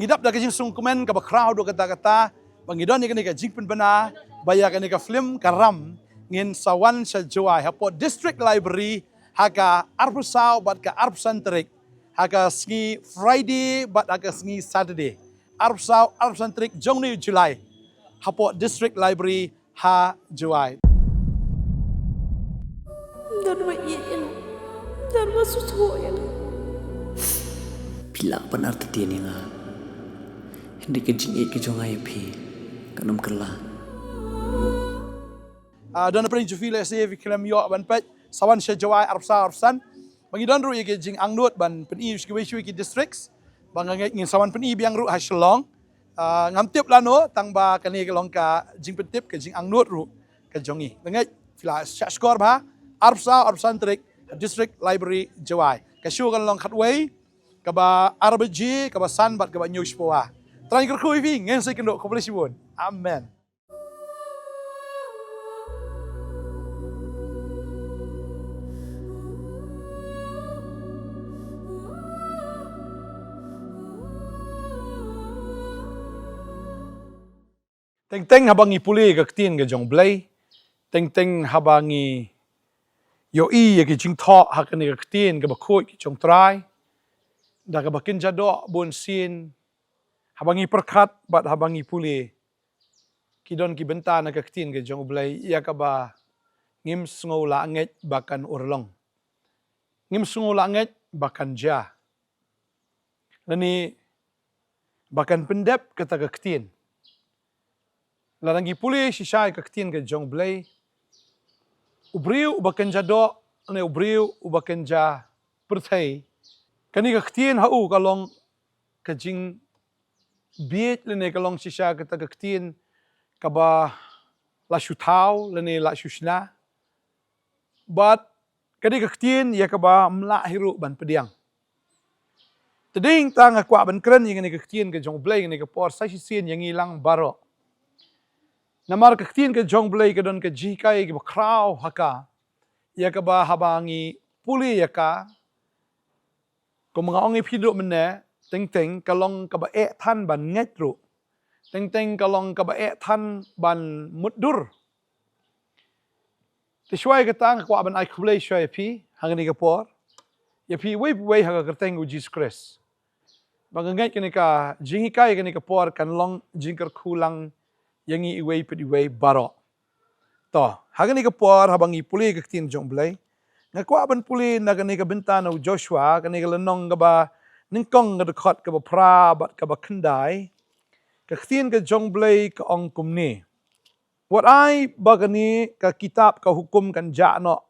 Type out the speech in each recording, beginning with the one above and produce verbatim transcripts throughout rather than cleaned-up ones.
Ngi dap da ka jingsngewkmen kaba khraw haduh katta katta ba ngi don ïa kane ka jingpynbna ba ïa kane ka film Ka Ram ngin sa wan sha Jowai hapoh District Library ha ka arphew saw bad ka arphew san tarik, ha ka sngi Friday bad ha ka sngi Saturday, arphew saw arphew san tarik jong une u July, hapoh District Library ha Jowai. Don ba ïeit ïa nga. Don ba sngewthuh ïa nga. Phi lah ban artatien ïa nga. Hynrei ka jingïeit ka jong nga ïa phi kan ym kylla. Ah, don na pdeng jong phi lehse phi khlem ïoh ban peit, sa wan sha Jowai arphew saw arphew san. Ba ngi don ruh ïa ki jingangnud ban pyni sha kiwei kiwei ki districts. Ba nga ngeit ngin sa wan pyni biang ruh ha Shillong. Ah, ngam tip lano, tang ba kane ka long ka jingpyntip, ka jingangnud ruh ka jong ngi. Nga ngeit phi la shah shkor bha, arphew saw arphew san tarik, District Library Jowai. Ka show kan long khatwei, kaba ar baje, kaba san bad kaba hynñiew shiphew. Trai kyrkhu ïa phi, ngin sa ïakynduh, khublei shibun. Amen. Teng teng haba ngi pule ka ktien ka jong U Blei, teng teng haba ngi ïohi ïa ki jingthoh ha kane ka ktien kaba khuid ka jong U Trai, da kaba kynja doh bun sien, haba ngi pyrkhat bad haba ngi pule, ki don ki bynta na ka ktien ka jong U Blei ïa kaba ngim sngew lah ngeit ba kan urlong. Ngim sngew lah ngeit ba kan jia. Lane ba kan pyndep kata ka ktien. Lada ngi pule shisha ïa ka ktien ka jong U Blei, u briew uba kynja doh, lane u briew uba kynja pyrthei, kane ka ktien ha u ka long ka jingbieit lane ka long shisha kata ka ktien kaba la shu thaw lane la shu shna. Bad ka dei ka ktien ïa kaba ym lah hi ruh ban pdiang. Te dei hangta nga kwah ban kren ïa kane ka ktien ka jong U Blei kane ka por sa shisien ïa ngi lang baroh. Namar ka ktien ka jong U Blei ka don ka jinghikai kaba khraw ha ka, ïa kaba haba ngi pule ïa ka, kum nga ong ïa phi haduh mynne, teng teng ka long kaba eh than ban ngeit ruh. Teng teng ka long kaba eh than ban mutdur. Te shuwa ïa kata nga kwah ban ai khublei shuwa ïa phi ha kane ka por, ïa phi uwei pa uwei ha ka kyrteng U Jisu Khrist. Ba nga ngeit kane ka jinghikai kane ka por kan long jingkyrkhu lang ïa ngi iwei pa iwei baroh. To, ha kane ka por haba ngi pule ka ktien jong U Blei, nga kwah ban pule na kane ka bynta na u Joshua, kane ka lynnong kaba nyngkong, ka dkhot kaba phra bad kaba khyndai. Ka ktien ka jong U Blei ka ong kumne: Wat ai ba kane ka kitab ka hukum kan jah noh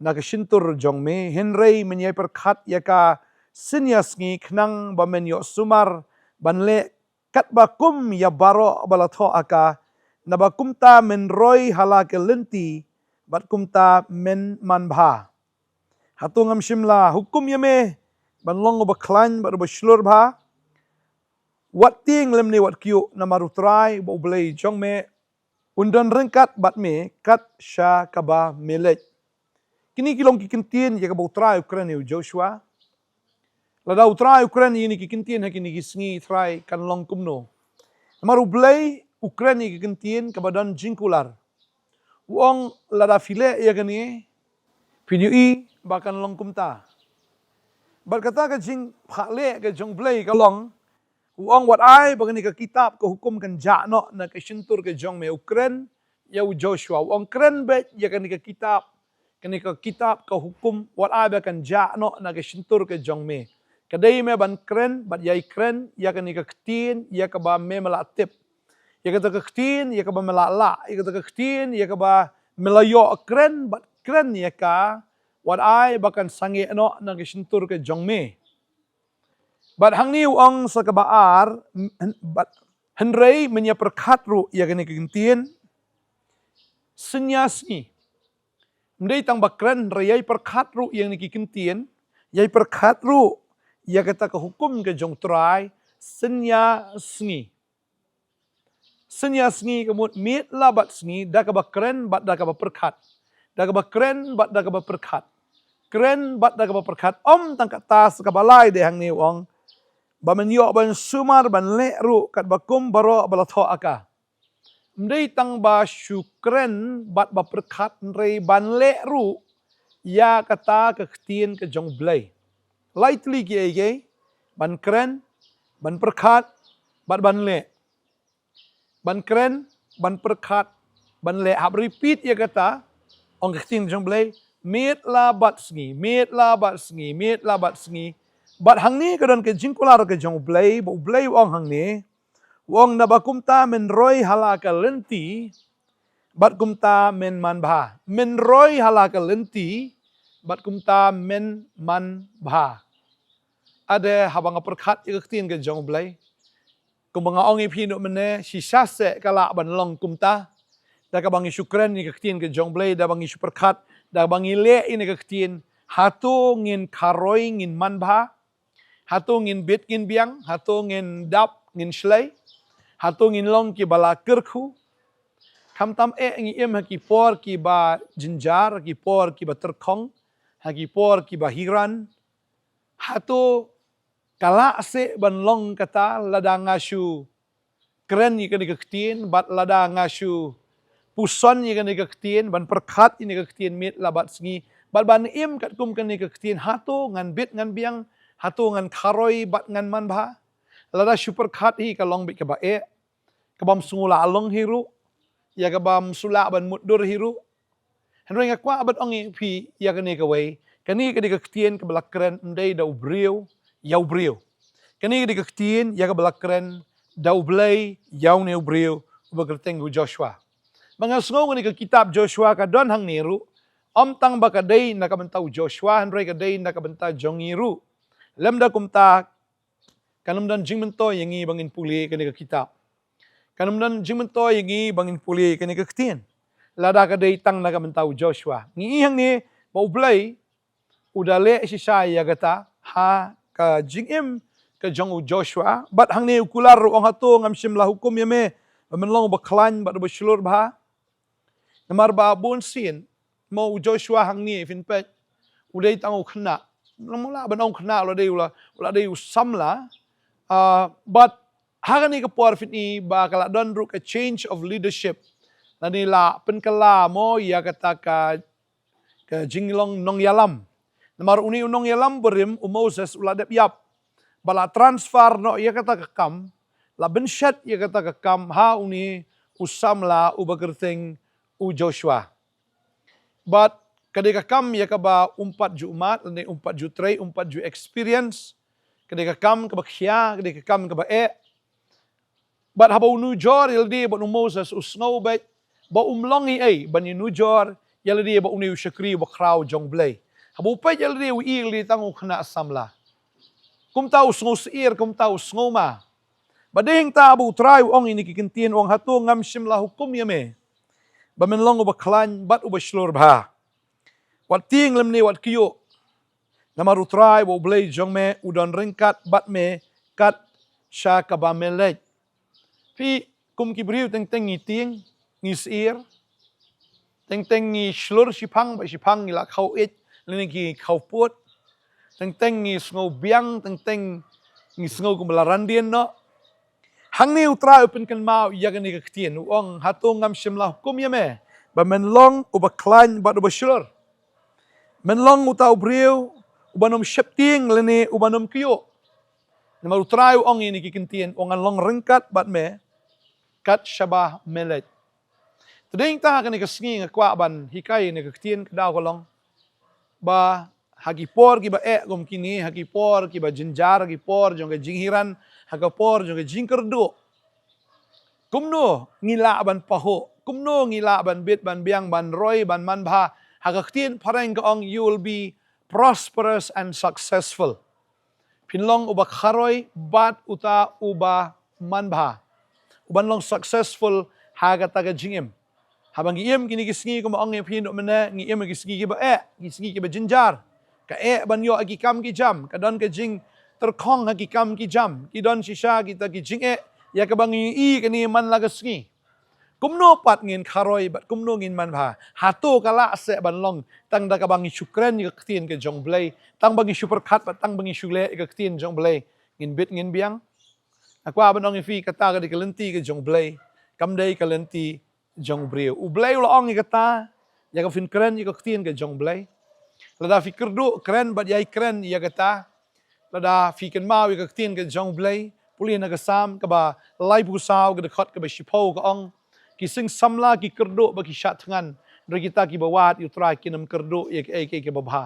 na ka shyntur jong me, hynrei men ïai pyrkhat ïa ka synñia sngi, khnang ba men ïoh sumar ban leh katba kum ïa baroh ba la thoh ha ka, naba kumta men roi ha la ka lynti, bad kumta men manbha. Hato ngam shym la hukum ïa me ban long uba khlaiñ bad uba shlur bha? Wat tieng lymne wat kyiuh, namar U Trai uba U Blei jong me un don ryngkat bad me kat sha kaba me leit. Kine ki long ki kyntien ïa kaba U Trai u kren ïa u Joshua. Lada U Trai u kren ïa kine ki kyntien ha kine ki sngi, Trai, kan long kumno? Namar U Blei u kren ïa ki kyntien kaba don jingkular. U ong lada phi leh ïa kane, phin ïohi ba kan long kumta. Bad kata ka jingphaleh ka jong U Blei ka long, u ong wat ai ba kane ka kitab ka hukum kan jah noh na ka shyntur ka jong me. U kren ïa u Joshua, u ong kren beit ïa kane ka kitab, kane ka kitab ka hukum, wat ai ba kan jah noh na ka shyntur ka jong me. Ka dei me ban kren bad ïai kren ïa kane ka ktien ïa kaba me, me la tip. Ïa kata ka ktien ïa kaba me la lah, ïa kata ka ktien ïa kaba me la ïoh, kren bad kren ïa ka, wat ai ba kan sangeh noh na ka shyntur ka jong me. Bad hangne u ong sa kaba ar, m-, hyn-, bad hynrei men ïa pyrkhat ruh ïa kane ka kyntien synñia sngi. Ym dei tang ba kren, hynrei ïai pyrkhat ruh ïa kane ka kyntien, ïai pyrkhat ruh ïa kata ka hukum ka jong U Trai synñia sngi. Synñia sngi ka mut miet la bad sngi, da kaba kren bad da kaba pyrkhat. Da kaba kren bad da kaba pyrkhat. Kren bad da kaba pyrkhat. Ym tang kata, sa kaba lai de hangne u ong, Ba men ïoh ban sumar ban leh ruh katba kum baroh ba la thoh ha ka. Ym dei tang ba shu kren bad ba pyrkhat, hynrei ban leh ruh ïa kata ka ktien ka jong U Blei. Lai tylli kiei kiei, ban kren, ban pyrkhat, bad ban leh. Ban kren, ban pyrkhat, ban leh, hap repeat ïa kata, ong ka ktien jong U Blei, miet la bad sngi, miet la bad sngi, miet la bad sngi. Bad hangne ka don ka jingkular ka jong U Blei, ba U Blei u ong hangne, u ong naba kumta men roi ha la ka lynti, bad kumta men man bha. Men roi ha la ka lynti, bad kumta men man bha. Ade haba nga pyrkhat ïa ka ktien ka jong U Blei, kumba nga ong ïa phi noh mynne, shisha seh ka lah ban long kumta. Da kaba ngi shu kren ïa ka ktien ka jong U Blei, da ba ngi shu pyrkhat, da ba ngi leh ïa ka ktien, hato ngin kharoi, ngin man bha? Hato ngin bit, ngin biang? Hato ngin dap, ngin shlei? Hato ngin long kiba la kyrkhu? Khamtam eh ngi im ha ki por kiba jynjar, ha ki por kiba tyrkhong, ha ki por kiba hiran. Hato ka lah seh ban long kata lada nga shu kren ïa kane ka ktien, bad lada nga shu puson ïa kane ka ktien, ban pyrkhat ïa kane ka ktien miet la bad sngi, bad ban im katkum kane ka ktien, hato ngan bit ngan biang, hato ngan kharoi bad ngan man bha? Lada shu pyrkhat hi ka long beit kaba eh, kabym sngew lah long hi ruh, ïa kabym sngew lah ban mutdur hi ruh. Hynrei nga kwah ban ong ïa phi ïa kane kawei, kane ka dei ka ktien kaba la kren ym dei da u briew ïa u briew. Kane ka dei ka ktien ïa kaba la kren da U Blei ïa une u briew uba kyrteng u Joshua. Ba nga sngew kane ka kitab Joshua ka don hangne ruh, ym tang ba ka dei na ka bynta u Joshua, hynrei ka dei na ka bynta jong ngi ruh. Lymda kumta, kan ym don jingmyntoi ïa ngi ba ngin pule kane ka kitab. Kan ym don jingmyntoi ïa ngi ba ngin pule kane ka ktien, lada ka dei tang na ka bynta u Joshua. Ngi i hangne ba U Blei u da leh shisha ïa kata ha ka jingim ka jong u Joshua. Bad hangne u kular ruh, u ong, hato ngam shym la hukum ïa me ba men long uba khlaiñ bad uba shlur bha? Namar ba bun sien, mo, u Joshua hangne, phin peit, u dei tang u khynnah. Ym lah ban ong khynnah, u la dei, u la, u la dei u samla. Ah, bad ha kane ka por phin i ba ka la don ruh ka change of leadership. Lane la pynkylla mo ïa kata ka, ka jinglong nongïalam. Namar une u nongïalam barim, u Moses, u la dep ïap. Ba la transfer noh ïa kata ka kam, la bynshet ïa kata ka kam ha une u samla uba kyrteng u Joshua. Bad ka dei ka kam ïa kaba um pat ju mad, lane um pat ju trei, um pat ju experience. Ka dei ka kam kaba khia, ka dei ka kam kaba eh. Bad haba u nujor ïa lade bad u Moses, u sngew beit ba um long ei ei ban ïanujor ïa lade bad une u shakri uba khraw jong U Blei. Haba u peit ïa lade, u i ïa lade tang u khynnah samla. Kumta u sngew sheptieng, kumta u sngew ma. Bad dei hangta ba U Trai u ong ïa kine ki ktien, u ong, hato ngam shym la hukum ïa me ba men long uba khlaiñ bad uba shlur bha? Wat tieng lymne wat kyiuh. Namar U Trai uba U Blei jong me u don ryngkat bad me kat sha kaba me leit. Phi, kum ki briew teng teng ngi tieng, ngi sheptieng. Teng teng ngi shlur shiphang, ba shiphang ngi la khaw ïeit, lane ki khaw pud. Teng teng ngi sngew biang, teng teng ngi sngew kumba la randien noh. Hangne U Trai u pynkynmaw ïa kane ka ktien, u ong, hato ngam shym la hukum ïa me ba men long uba khlaiñ bad uba shlur? Men long uta u briew uba nym sheptieng lane uba nym kyiuh. Namar U Trai u ong ïa kine ki ktien, u ong, ngan long ryngkat bad me kat shaba me leit. Te dei hangta ha kane ka sngi nga kwah ban hikai ïa kane ka ktien, ka daw ka long ba ha ki por kiba eh kum kine, ha ki por kiba jynjar, ha ki por jong ka jinghiran, ha ka por jong ka jingkyrduh, kumno ngi lah ban pahuh, kumno ngi lah ban bit, ban biang, ban roi, ban man bha? Ha ka ktien phareng ka ong, you will be prosperous and successful. Phin long uba kharoi bad uta uba man bha, uban long successful ha kata ka jingim. Haba ngi im kine ki sngi, kumba ong ïa phi noh mynne, ngi im ki sngi kiba eh, ki sngi kiba jynjar. Ka eh ban ïoh ïa ki kam ki jam, ka don ka jingtyrkhong ha ki kam ki jam, ki don shisha kita ki jingeh ïa kaba ngi i kane man la ka sngi. Kumno pat ngin kharoi bad kumno ngin man bha? Hato ka lah seh ban long tang da kaba ngi shu kren ïa ka ktien ka jong U Blei, tang ba ngi shu pyrkhat bad tang ba ngi shu leh ïa ka ktien jong U Blei? ngin bit ngin biang. Nga kwah ban ong ïa phi, kata ka dei ka lynti ka jong U Blei, kam dei ka lynti jong u briew. U Blei u la ong ïa kata, ïa ka phin kren ïa ka ktien ka jong U Blei. Lada phi kyrduh, kren bad ïai kren ïa kata. Lada phi kynmaw ïa ka ktien ka jong U Blei, pule na ka Salm kaba laiphew saw, ka dkhot kaba shiphew, ka ong, ki sing samla ki kyrduh bad ki shah thngan, hynrei kita kiba wad ïa U Trai kin ym kyrduh ïa kaei kaei kaba bha.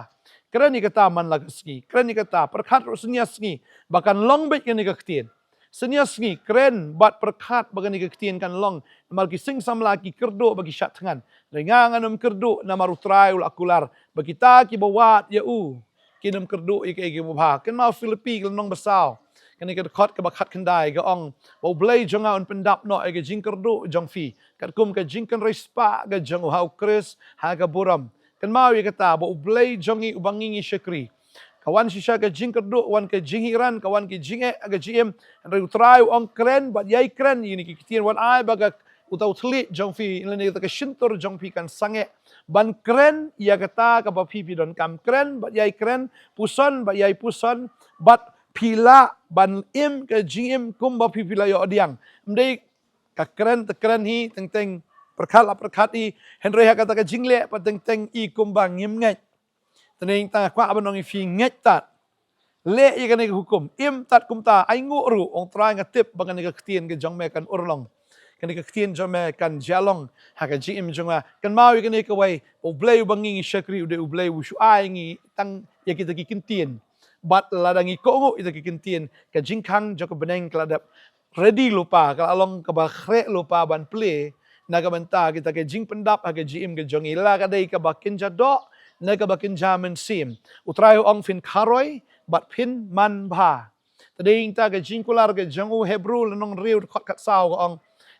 Kren ïa kata man la ka sngi, kren ïa kata, pyrkhat ruh synñia sngi ba kan long beit kane ka ktien. Synñia sngi, kren bad pyrkhat ba kane ka ktien kan long. Namar ki sing samla ki kyrduh bad ki shah thngan, hynrei nga ngan ym kyrduh, namar U Trai u la kular ba kita kiba wad ïa u kin ym kyrduh ïa kaei kaba bha. Kynmaw Philippi ka lynnong ba saw, kane ka dkhot kaba khatkhyndai, ka ong, ba U Blei jong nga un pyndap noh ïa ka jingkyrduh jong phi, katkum ka jingkynrei spah ka jong u ha U Khrist ha ka burom. Kynmaw ïa kata, ba U Blei jong ngi uba ngi ngi shakri, ka wan shisha ka jingkyrduh, wan ka jinghiran, ka wan ka jingeh ha ka jingim. Hynrei U Trai u ong, kren bad ïai kren ïa kine ki ktien, wat ai ba ka, uta u thylliej jong phi lane uta ka shyntur jong phi kan sangeh ban kren ïa kata kaba phi phi donkam. Kren bad ïai kren, puson bad ïai puson, bad phi lah ban im ka jingim kumba phi phi la ïoh pdiang. Ym dei ka kren te kren hi, teng teng pyrkhat la pyrkhat hi, hynrei ha kata ka jingleh pat teng teng i kumba ngim ngeit. Te nangta nga kwah ban ong ïa phi, ngeit tad. Leh ïa kane ka hukum, im tad kumta, ainguh ruh, ong Trai, nga tip ba kane ka ktien ka jong me kan urlong, kane ka ktien jong me kan jia long ha ka jingim jong nga. Kynmaw ïa kane kawei, U Blei uba ngi ngi shakri u dei U Blei u shu ai ngi tang ïa kita ki ktien. Bad lada ngi kohnguh ïa kita ki ktien, ka jingkhang jong ka bneng ka la dep ready lypa, ka la long kaba khreh lypa ban plie na ka bynta kita ka jingpyndap ha ka jingim ka jong ngi, la ka dei kaba kynja doh ne kaba kynja mynsiem. U Trai u ong, phin kharoi bad phin manbha. Te dei nangta ka jingkular ka jong u, Hebru lynnong hynriew dkhot khatsaw, ka ong,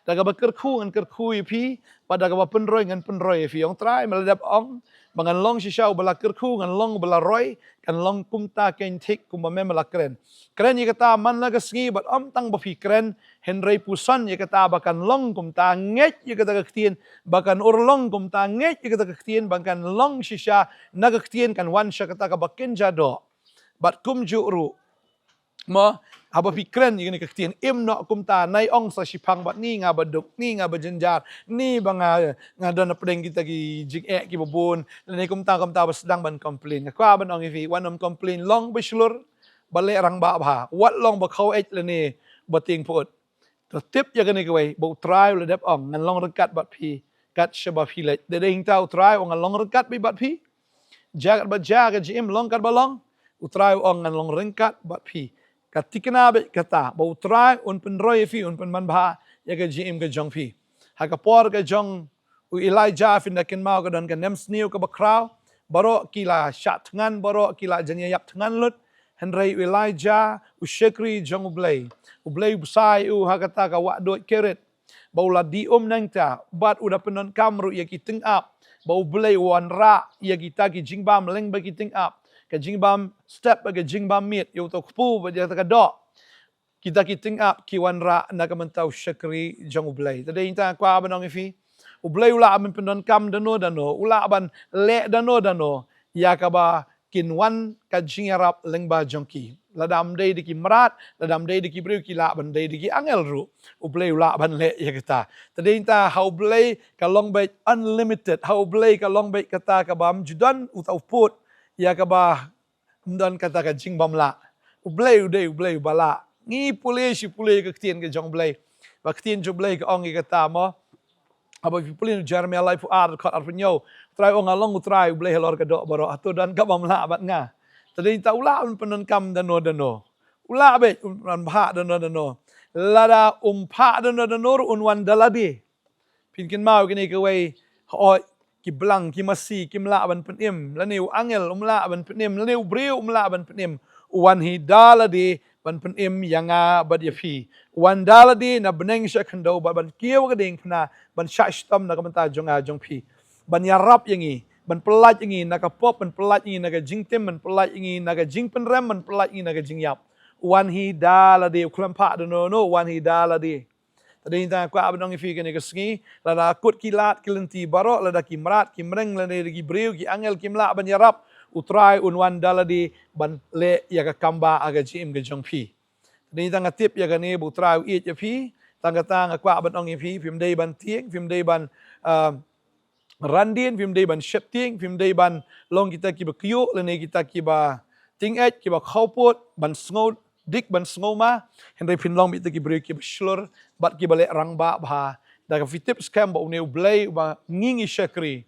da kaba kyrkhu ngan kyrkhu ïa phi, bad da kaba pynroi ngan pynroi ïa phi. Ong Trai, me la dep ong ba ngan long shisha uba la kyrkhu, ngan long uba la roi, kan long kumta kein thik kumba me me la kren. Kren ïa kata man la ka sngi, bad ym tang ba phi kren, hynrei puson ïa kata ba kan long kumta, ngeit ïa kata ka ktien ba kan urlong kumta, ngeit ïa kata ka ktien ba kan long shisha, na ka ktien kan wan sha kata kaba kynja doh. Bad kumjuh ruh, mo, haba phi kren ïa kane ka ktien, im noh kumta, nai ong sa shiphang bad ni nga ba duk, ni nga ba jynjar, ni ba nga, nga don hapdeng kita ki jingeh kiba bun, lane kumta kumta ba sdang ban complain. Nga kwah ban ong ïa phi, wat nym complain, long ba shlur, ba leh rangbah bha, wat long ba khaw eit lane ba tieng put. Te tip ïa kane kawei, ba U Trai u la dep ong, ngan long ryngkat bad phi kat shaba phi leit. Te dei nangta U Trai u ong, ngan long ryngkat bad phi. Jia katba jia ka jingim, long katba long, U Trai u ong, ngan long ryngkat bad phi. Ka tikna beit kata, ba U Trai un pynroi ïa phi, un pynmanbha ïa ka jingim ka jong phi. Ha ka por ka jong u Elijah, phin da kynmaw, ka don ka nemsniew kaba khraw, baroh ki la shah thngan, baroh ki la jan ïap thngan lut. Hynrei u Elijah, u shakri jong U Blei, U Blei u bsa ïa u ha kata ka wahduid Kerith, ba u la dih um nangta, bad u da pyndonkam ruh ïa ki tyngab, ba U Blei u wanrah ïa kita ki jingbam lyngba ki tyngab, ka jingbam step bad ka jingbam miet, ïa uta u kpu bad ïa kata ka doh. Kita ki tyngab ki wanrah na ka bynta u shakri jong U Blei. Te dei nangta nga kwah ban ong ïa phi, U Blei u lah ban pyndonkam dano dano, u lah ban leh dano dano ïa kaba kin wan ka jingïarap lyngba jong ki. Lada ym dei da ki mrad, lada ym dei da ki briew, ki lah ban dei da ki angel ruh. U Blei u lah ban leh ïa kata. Te dei nangta ha U Blei ka long beit unlimited, ha U Blei ka long beit kata kaba ym ju don uta u pud ïa kaba ym don kata ka jingbymlah. U Blei u dei U Blei uba lah. Ngi pule shi pule ka ktien ka jong U Blei. Ba ktien jong U Blei ka ong ïa kata, mo. Haba phi pule na u Jeremiah laiphew ar, dkhot arphew hynñiew, U Trai u ong, nga long U Trai U Blei halor ka doh baroh, hato don kaba ym lah bad nga? Te dei nangta u lah ban pyndonkam dano dano. U lah beit ban phah dano dano. Lada um phah dano dano ruh un wan da lade. Phin kynmaw kine kiwei, hooid, ki blang, ki masi kim lah ban pynim, lane u angel um lah ban pynim, lane u briew um lah ban pynim. U wan hi da lade ban pynim ïa nga bad ïa phi. U wan da lade na bneng sha khyndew bad ban kiew ka diengphna, ban shah shitom na ka bynta jong nga jong phi. Ban ïarap ïa ngi, ban pyllait ïa ngi na ka pop, ban pyllait ïa ngi na ka jingtim, ban pyllait ïa ngi na ka jingpynrem, ban pyllait ïa ngi na ka jingïap. U wan hi da lade, u khlem phah dano dano, u wan hi da lade. Te dei nangta nga kwah ban ong ïa phi kane ka sngi, lada kut ki lad ki lynti baroh, lada ki mrad ki mreng, lada ki briew ki angel kim lah ban ïarap, U Trai un wan da lade ban leh ïa ka kam ba ha ka jingim ka jong phi. Te tang nga tip ïa kane ba U Trai u ïeit ïa phi, tang kata nga kwah ban ong ïa phi, phim dei ban tieng, phim dei ban, ah, randien, phim dei ban sheptieng, phim dei ban long kita kiba kyiuh lane kita kiba tyngeh, kiba khawpud, ban sngew dik, ban sngew ma, hynrei phin long beit kita ki briew kiba shlur bad kiba leh rangbah bha. Da ka phi tip skhem ba une U Blei uba ngi ngi shakri,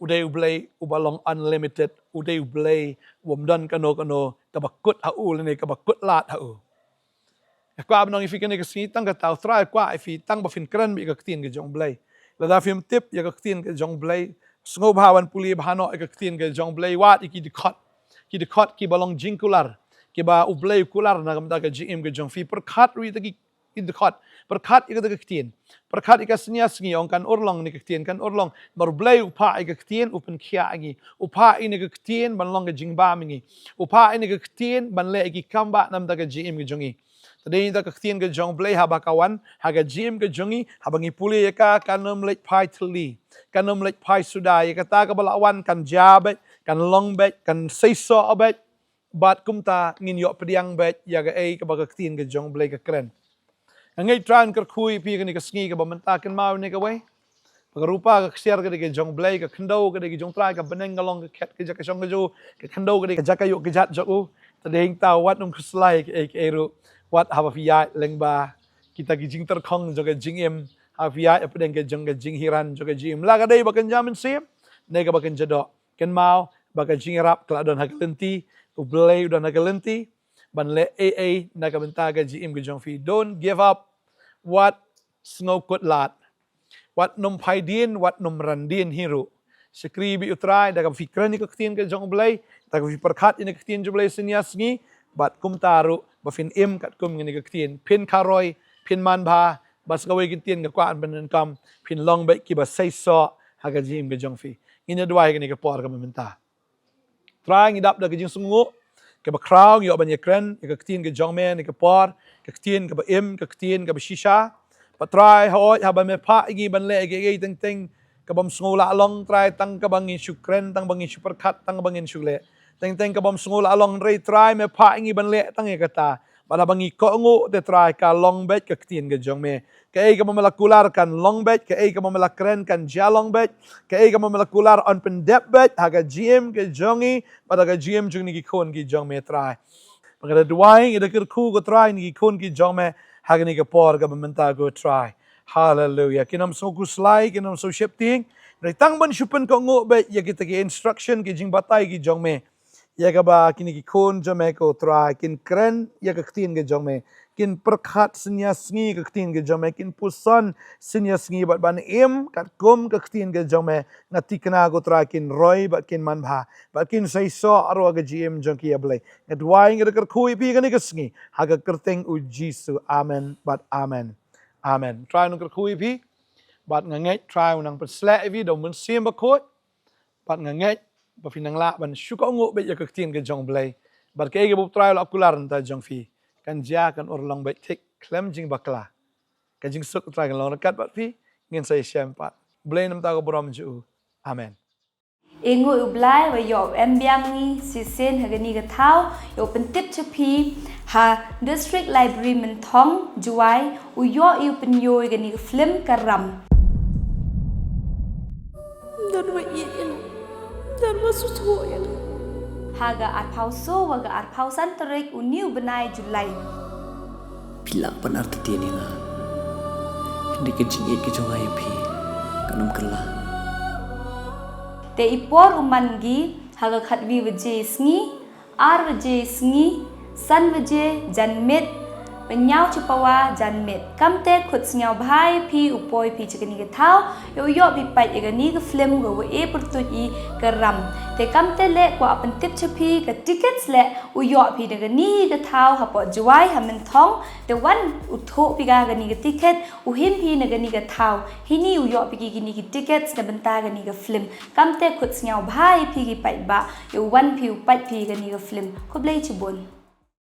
u dei U Blei uba long unlimited, u dei U Blei uba ym don kano kano kaba kut ha u lane kaba kut lad ha u. Nga kwah ban ong ïa phi kane ka sngi, tang kata U Trai u kwah ïa phi tang ba phin kren beit ïa ka ktien ka jong U Blei. Lada phim tip ïa ka ktien ka jong U Blei, sngewbha ban pule bha noh ïa ka ktien ka jong U Blei, wad ïa ki dkhot. Ki dkhot kiba long jingkular, kiba U Blei u kular na ka bynta ka jingim ka jong phi. Pyrkhat ruh ïa kita ki, ki dkhot. Pyrkhat ïa kata ka ktien. Pyrkhat ïa ka synñiasngi, ong kan urlong ïa kane ka ktien, kan urlong. Namar U Blei u phah ïa ka ktien u pynkhiah ïa ngi. U phah ïa kane ka ktien ban long ka jingbam ïa ngi. U phah ïa kane ka ktien ban leh ïa ki kam ba na ka bynta ka jingim ka jong ngi. Te dei ïa kata ka ktien ka jong U Blei haba ka wan ha ka jingim ka jong ngi, haba ngi pule ïa ka, kan ym leit phai thylli, kan ym leit phai suda. Ïa kata kaba la wan kan jia beit, kan long beit, kan seisoh beit. Bad kumta ngin ïoh pdiang beit ïa kaei kaba ka ktien ka jong U Blei ka kren. Nga ngeit Trai un kyrkhu ïa phi kane ka sngi kaba mynta, kynmaw ïa kawei. Ba ka rupa ka ksiar ka dei ka jong U Blei, ka khyndew ka dei ka jong U Trai, ka bneng ka long ka khet ka jaka shong ka jong u, ka khyndew ka dei ka jaka ïuh ka jat jong u. Te dei hangta wat nym khuslai kaei kaei ruh. Wat haba phi ïaid lyngba kita ki jingtyrkhong jong ka jingim, haba phi ïaid hapdeng ka jong ka jinghiran jong ka jingim, la ka dei ba kynja mynsiem ne kaba kynja doh, kynmaw ba ka jingïarap ka la don ha ka lynti, U Blei u don ha ka lynti ban leh ei ei na ka bynta ka jingim ka jong phi. Don't give up. Wat sngew kut lad. Wat nym phaidien, wat nym randien hi ruh. Shakri beit ïa U Trai da kaba phi kren ïa ka ktien ka jong U Blei, da kaba phi pyrkhat ïa ka ktien jong U Blei synñiasngi, bad kumta ruh ba phin im katkum kane ka ktien. Phin kharoi, phin manbha, bad sa kawei ka ktien nga kwah ban pyndonkam, phin long beit kiba seisoh ha ka jingim ka jong phi. Ngin ïa duwai ha kane ka por kaba mynta. Trai, ngi dap da ka jingsngewnguh kaba khraw, ngi ïoh ban ïakren ïa ka ktien ka jong me ha kane ka por, ka ktien kaba im, ka ktien kaba shisha. Bad Trai, hooid haba me phah ïa ngi ban leh ïa kaei kaei teng teng ka bym sngew lah long, Trai, tang kaba ngin shu kren, tang ba ngin shu pyrkhat, tang ba ngin shu leh, teng teng ka bym sngew lah long, hynrei Trai me phah ïa ngi ban leh tang ïa kata. Bad haba ngi kohnguh te Trai, ka long beit ka ktien ka jong me. Kaei kaba me la kular kan long beit, kaei kaba me la kren kan jia long beit, kaei kaba me la kular yn pyndep beit ha ka jingim ka jong ngi bad ha ka jingim jong kine ki khun ki jong me, Trai. Bad nga da duwai, nga da kyrkhu, ko Trai, ïa kine ki khun ki jong me ha kane ka por kaba mynta, ko Trai. Haleluya. Kin ym sngew khuslai, kin ym sngew sheptieng, hynrei tang ban shu pynkohnguh beit ïa kita ki instruction, ki jingbatai ki jong me, ïa kaba kine ki khun jong me, ko Trai, kin kren ïa ka ktien ka jong me, kin pyrkhat synñiasngi ka ktien ka jong me, kin puson synñiasngi bad ban im katkum ka ktien ka jong me. Nga thikna, ko Trai, kin roi bad kin manbha bad kin seisoh ruh ha ka jingim jong ki, A Blei. Nga duwai, nga da kyrkhu ïa phi kane ka sngi ha ka kyrteng U Jisu. Amen bad amen. Amen. Trai un kyrkhu ïa phi. Bad nga ngeit Trai un nang pynsleh ïa phi da U Mynsiem Bakhuid. Bad nga ngeit ba phin nang lah ban shu kohnguh beit ïa ka ktien ka jong U Blei. Bad kaei kaba U Trai u la kular na ka bynta jong phi kan jia, kan urlong beit thik khlem jingbakla. Ka jingsuk U Trai kan long ryngkat bad phi. Ngin sa ïashem pat. U Blei un ïa bynta ka burom jong u. Amen. Ïa ngi, U Blei, ba ïoh em biang ngi shisien ha kane ka thaw ïoh pyntip sha phi ha District Library Mynthong, Jowai, u ïoh ïa u pynïoh ïa kane ka film Ka Ram. Don ba ïeit ïa nga, don ba sngewsih ïa nga. Ha ka arphew saw wa ka arphew san tarik une u bnai July. Phi lah ban artatien ïa nga. Hynrei ka jingïeit ka jong nga ïa phi kan ym kylla. Te i por u man ki ha ka khatwi baje sngi, ar baje sngi, san baje janmiet, hynñiew chipawa janmiet. Kamte khut sngewbha ïa phi u poi phi cha kani ka thaw, ïa u ïoh phi peit ïa kani ka film kawa e pyrtuid i Ka Ram. Te kamte leh kwah pyntip cha phi ka tickets leh u ïoh phi na kani ka thaw hapoh Jowai ha Mynthong. Te wan u thoh phi ka kani ka ticket, u him phi na kani ka thaw. Hini u ïoh phi ki kini ki tickets na bynta kani ka film. Kamte khut sngewbha ïa phi ki paidbah, ïa u wan phi u peit phi kani ka film. Khublei chibun.